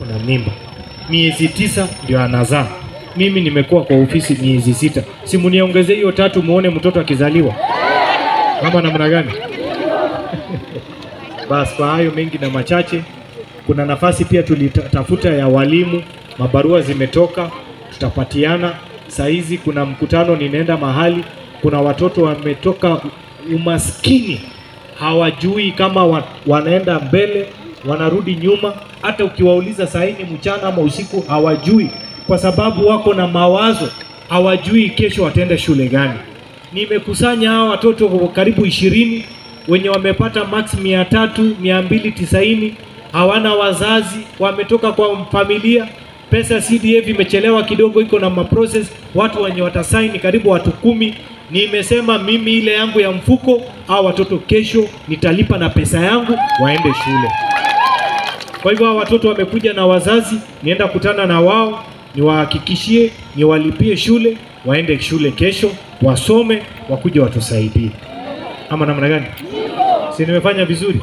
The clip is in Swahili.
na mimba, miezi 9 ndio anazaa. Mimi nimekuwa kwa ofisi miezi 6, si mniongezee hiyo 3 muone mtoto akizaliwa kama namna gani? Bas, kwa hayo mengi na machache, kuna nafasi pia tulitafuta ya walimu, mabarua zimetoka, tutapatiana. Saizi kuna mkutano ninaenda mahali, kuna watoto wametoka umaskini, hawajui kama wanaenda mbele, wanarudi nyuma. Hata ukiwauliza saini mchana ama usiku hawajui, kwa sababu wako na mawazo, hawajui kesho wataenda shule gani. Nimekusanya hawa watoto karibu 20 wenye wamepata max 300, 290, hawana wazazi, wametoka kwa familia, pesa CDF imechelewa kidogo, iko na maprocess, watu wenye watasaini karibu watu 10. Nimesema mimi ile yangu ya mfuko, hao watoto kesho nitalipa na pesa yangu waende shule. Kwa hivyo hao watoto wamekuja na wazazi, nienda kutana na wao, niwahakikishie, niwalipie shule, waende shule kesho, wasome, wakuje watusaidie. Ama namna gani? Si nimefanya vizuri?